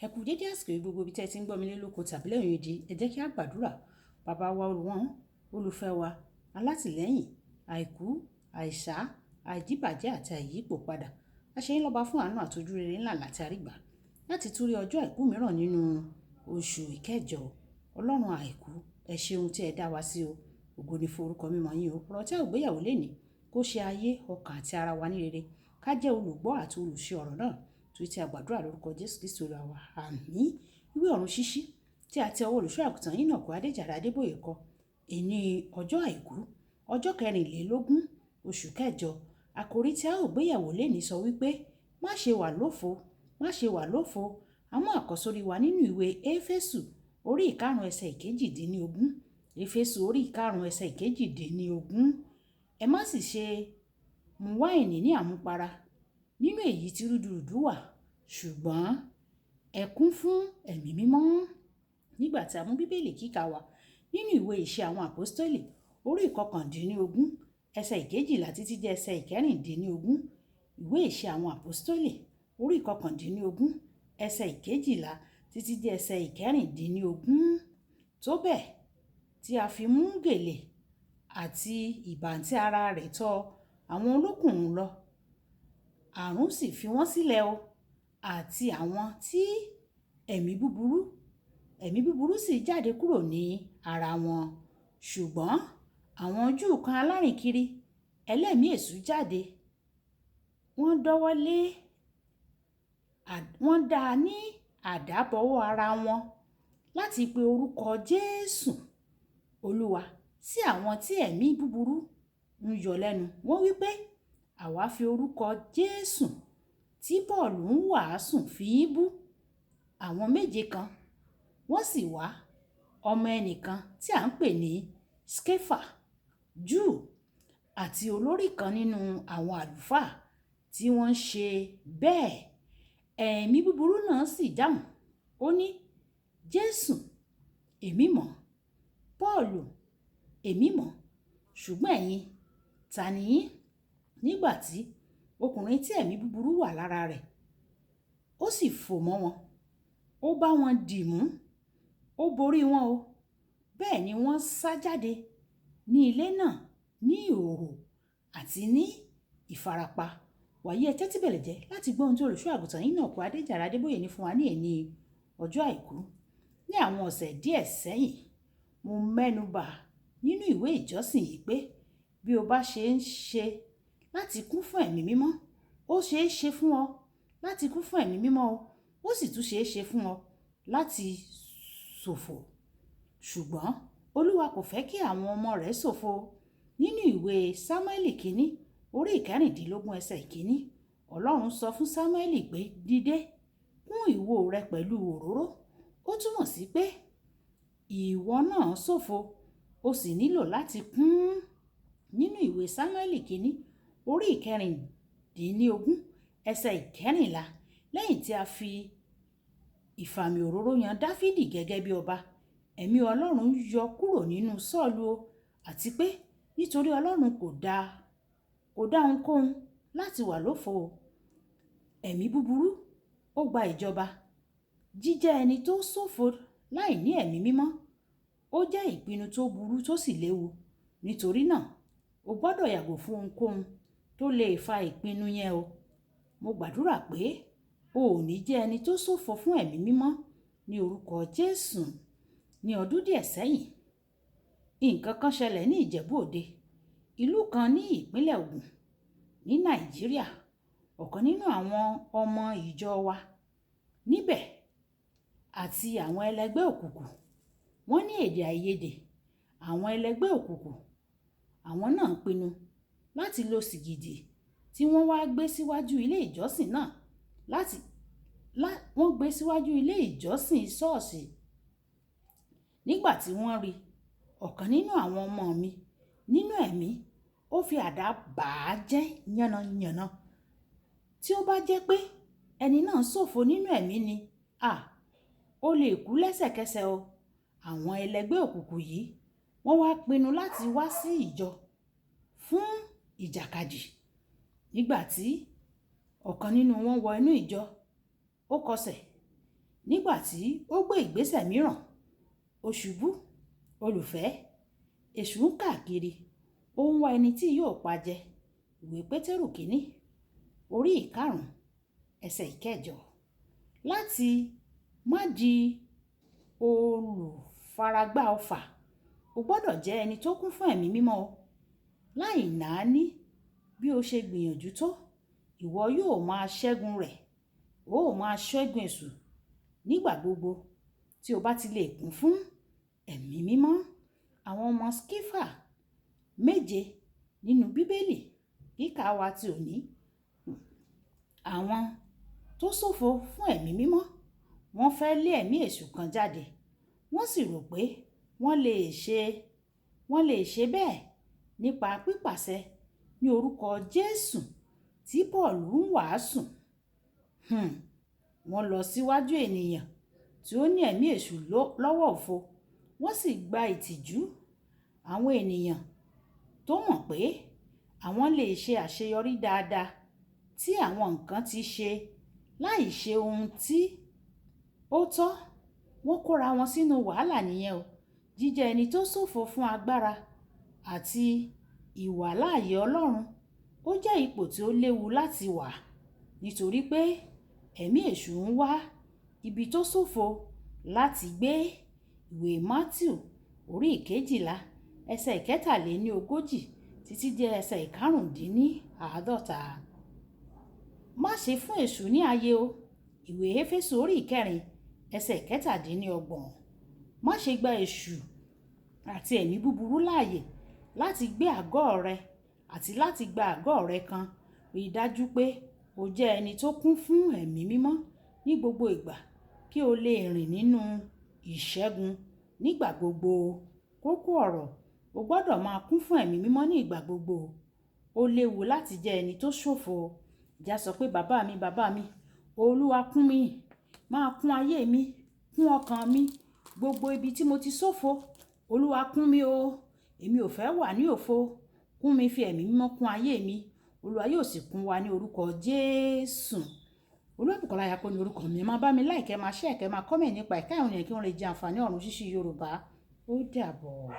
Ẹ kú dédé àsìkò yìí gbogbo ibi tí ẹ ti ń gbọ́ mi lé lóko tàbí lẹ́yìn odi. Ẹ jẹ́ kí a gbàdúrà. Bàbá wa olùwọ́n, olùfẹ́ wa, alátìlẹ́yìn, àìkú, àìsá, àìdíbàjẹ́ àti àìyípo padà. A ṣe yín lọ́ba fún àánú àti ojúrere ńlá láti àrígbà. Láti tún rí ọjọ́ àìkú mìíràn nínú oṣù ìkẹjọ. Ọlọ́run àìkú, ẹ ṣeun tí ẹ dá wa sí o. Ògo ni fún orúkọ mímọ́ yín o. Ọ̀rọ̀ tí a ò gbéyàwó lénìí kó ṣe ayé, ọkàn àti ara wa ní rere. Ká jẹ́ olùgbọ́ àti olùṣe ọ̀rọ̀ náà. Torí tí a gbàdúrà lórúkọ Jésù Kristi Olúwa wa. Àmín. Ìwé ọ̀run ṣíṣí tí a ti ọwọ́ olùṣọ́ àgùntàn yín náà kọ Adéjàre Adébóyè kọ. Èní ọjọ́ àìkú, ọjọ́ kẹrìnlélógún, oṣù kẹjọ. Àkòrí tí a ó gbéyàwó lénìí sọ wípé má ṣe wà lófo, má ṣe wà lófo. A mú àkọ́sórí wa nínú ìwé Éfésù orí ìkarùn ẹsẹ̀ ìkejìdínlógún. Éfésù orí ìkarùn ẹsẹ̀ ìkejìdínlógún. Ẹ má sì ṣe mu wáìnì ní àmupara nínú èyí tí rúdurùdu wà, ṣùgbọ́n ẹ kún fún ẹ̀mí mímọ́. Nígbà tí a mú bíbélì kíkà wá nínú ìwé ìṣe àwọn àpọ́stélì orí ìkọkàndínlógún ẹsẹ̀ ìkejìlá títí dé ẹsẹ̀ ìkẹrìndínlógún. Ìwé ìṣe àwọn àpọ́stélì orí ìkọkàndínlógún ẹsẹ̀ ìkejìlá títí dé ẹsẹ̀ ìkẹrìndínlógún. Tó bẹ́ẹ̀ tí a fi mú gèlè àti ìbàntí ara rẹ̀ tọ àwọn olókùnrùn lọ. Àrùn sì fi wọ́n sílẹ̀ o, àti àwọn tí ẹ̀mí búburú sì jáde kúrò ní ara wọn. Ṣùgbọ́n àwọn Júù kan alárìnkiri ẹlẹ́mìí èṣù jáde. Wọ́n dọ́wọ́ lé, wọ́n dá ní àdábọwọ́ ara wọn láti pe orúkọ Jésù Olúwa sí àwọn tí ẹ̀mí búburú ń yọ lẹ́nu. Wọ́n wí pé àwa fi orúkọ Jésù tí Pọ́ọ̀lù ń wàásù fi yín bú. Àwọn méje kan wọ́n sì wá ọmọ ẹnìkan tí à ń pè ní Skefa, Júù àti olórí kan nínú àwọn àlùfáà tí wọ́n ń ṣe bẹ́ẹ̀. Ẹ̀mí búburú náà sì dáhùn. Ó ní, Jésù, èmi mọ̀. Pọ́ọ̀lù, èmi mọ̀. Ṣùgbọ́n ẹ̀yin, ta ni yín? Nígbà tí ọkùnrin tí ẹ̀mí búburú wà lára rẹ̀, ó sì fò mọ́ wọn. Ó bá wọn dì mú, ó borí wọn o. Bẹ́ẹ̀ ni wọ́n sá jáde ní ilé náà ní ìhòhò àti ní ìfarapa. Wàyí ẹ tẹ́tí bẹ̀lẹ̀jẹ́ láti gbọ́ ohun tí olùṣọ́ àgùntàn yín náà kọ Adéjàre Adébóyè ní fún wa ní èní ọjọ́ àìkú. Ní àwọn ọ̀sẹ̀ díẹ̀ sẹ́yìn, mo mẹ́nu bà nínú ìwé ìjọsìn yìí pé bí o bá ṣe ń ṣe láti kún fún ẹ̀mí mímọ́, ó ṣe é ṣe fún ọ láti kún fún ẹ̀mí mímọ́ o, ó sì tún ṣe é ṣe fún ọ láti ṣòfò. Ṣùgbọ́n Olúwa kò fẹ́ kí àwọn ọmọ rẹ̀ ṣòfò. Nínú ìwé Sámúẹ́lì kínní orí ìkẹrìndínlógún ẹsẹ̀ ìkíní, Ọlọ́run sọ fún Sámúẹ́lì pé dìde, kún ìwo rẹ pẹ̀lú òróró. Ó túmọ̀ sí pé ìwọ náà ṣòfò, o sì nílò láti kún. Nínú ìwé Sámúẹ́lì kínní orí ìkẹrìndínlógún ẹsẹ̀ ìkẹrìnlá, lẹ́yìn tí a fi ìfàmì òróró yan Dáfídì gẹ́gẹ́ bí ọba, ẹ̀mí Ọlọ́run yọ kúrò nínú Sọ́ọ̀lù o, àti pé nítorí Ọlọ́run kò dá ohunkóhun láti wà lófo. Ẹ̀mí búburú ó gba ìjọba. Jíjẹ́ ẹni tó ṣòfò láìní ẹ̀mí mímọ́, ó jẹ́ ìpinnu tó burú tó sì léwu. Nítorí náà, o gbọdọ̀ yàgò fún ohunkóhun tó lè fa ìpinnu yẹn o. Mo gbàdúrà pé o ò ní jẹ́ ẹni tó ṣòfò fún ẹ̀mí mímọ́ ní orúkọ Jésù. Ní ọdún díẹ̀ sẹ́yìn, nǹkan kan ṣẹlẹ̀ ní Ìjẹ̀bú Òde, ìlú kan ní ìpínlẹ̀ Ògùn ní Nàìjíríà. Ọ̀kan nínú àwọn ọmọ ìjọ wa níbẹ̀ àti àwọn ẹlẹgbẹ́ òkùnkùn, wọ́n ní èdè àìyedè. Àwọn ẹlẹgbẹ́ òkùnkùn, àwọn náà pinnu láti lo sìgìdì tí wọ́n wá gbé síwájú ilé ìjọsìn náà wọ́n gbé síwájú ilé ìjọsìn ṣọ́ọ̀ṣì. Nígbà tí wọ́n rí ọ̀kan nínú àwọn ọmọ mi nínú ẹ̀mí, ó fi àdá bà á jẹ́ yánnayànna. Tí ó bá jẹ́ pé ẹni náà ṣòfò nínú ẹ̀mí ni, à, ó lè kú lẹ́sẹ̀kẹsẹ̀ o. Àwọn ẹlẹgbẹ́ òkùnkùn yìí, wọ́n wá pinnu láti wá sí ìjọ fún ìjàkadì. Nígbà tí ọ̀kan nínú wọn wọ inú ìjọ, ó kọsẹ̀. Nígbà tí ó gbé ìgbésẹ̀ mìíràn, ó ṣubú. Olùfẹ́, èṣù ń káàkiri, ó ń wá ẹni tí yóò pa jẹ. Ìwé Pétérù kìíní, orí ìkarùn-ún, ẹsẹ̀ ìkẹjọ. Láti má di olùfaragbá ọfà, o gbọdọ̀ jẹ́ ẹni tó kún fún ẹ̀mí mímọ́ o. Láì náání bí o ṣe gbìyànjú tó, ìwọ yóò máa ṣẹ́gun rẹ̀. Ó máa ṣẹ́gun èṣù nígbà gbogbo tí o bá ti lè kún fún ẹ̀mí mímọ́. Àwọn ọmọ Skífà méje nínú bíbélì kíkà wa ti òní. Àwọn tó ṣòfò fún ẹ̀mí mímọ́, wọ́n fẹ́ lé ẹ̀mí èṣù kan jáde. Wọ́n sì rò pé wọ́n lè ṣe bẹ́ẹ̀ nípa pípàṣẹ ní orúkọ Jésù tí Pọ́ọ̀lù ń wàásù. Wọ́n lọ síwájú ènìyàn tí ó ní ẹ̀mí èṣù lọ́wọ́ òfo. Wọ́n sì gba ìtìjú. Àwọn ènìyàn tó mọ̀ pé àwọn lè ṣe àṣeyọrí dáadáa tí àwọn nǹkan ti ṣe láì ṣe ohun tí ó tọ́, wọ́n kóra wọn sínú wàhálà nìyẹn o. Jíjẹ́ ẹni tó ṣòfò fún agbára àti ìwàláàyè Ọlọ́run, ó jẹ́ ipò tí ó léwu láti wà, nítorí pé ẹ̀mí èṣù ń wá ibi tó ṣòfò láti gbé. Ìwé Mátíù orí ìkejìlá, ẹsẹ̀ ìkẹtàléní ogójì títí dé ẹsẹ̀ ìkarùndínní àádọ́ta. Má ṣe fún èṣù ní ààyè o. Ìwé Éfésù orí ìkẹrin, ẹsẹ̀ ìkẹtàdínní ọgbọ̀n. Má ṣe gba èṣù àti ẹ̀mí búburú láàyè láti gbé àgọ́ rẹ àti láti gba àgọ́ rẹ kan. Rí i dájú pé o jẹ́ ẹni tó kún fún ẹ̀mí mímọ́ ní gbogbo ìgbà kí o lè rìn nínú ìṣẹ́gun nígbà gbogbo. Kókó ọ̀rọ̀, o gbọdọ̀ máa kún fún ẹ̀mí mímọ́ ní ìgbà gbogbo. Ó léwu láti jẹ́ ẹni tó ṣòfò. Ìjà sọ pé bàbá mi, bàbá mi, Olúwa kún mi, máa kún ayé mi, kún ọkàn mi, gbogbo ibi tí mo ti ṣòfò. Olúwa kún mi o. Èmi ò fẹ́ wà ní òfo. Kún mi, fi ẹ̀mí mímọ́ kún ayé mi. Olúwa yóò sì kún wa ní orúkọ Jésù. Olúwabùkọ́lá Ayako ní orúkọ mi. Ẹ máa bá mi like, ẹ máa share, ẹ máa comment nípa ẹ̀ka ìròyìn kí wọ́n lè jẹ àǹfààní ọ̀run ṣíṣí Yorùbá. Ó dàbọ̀.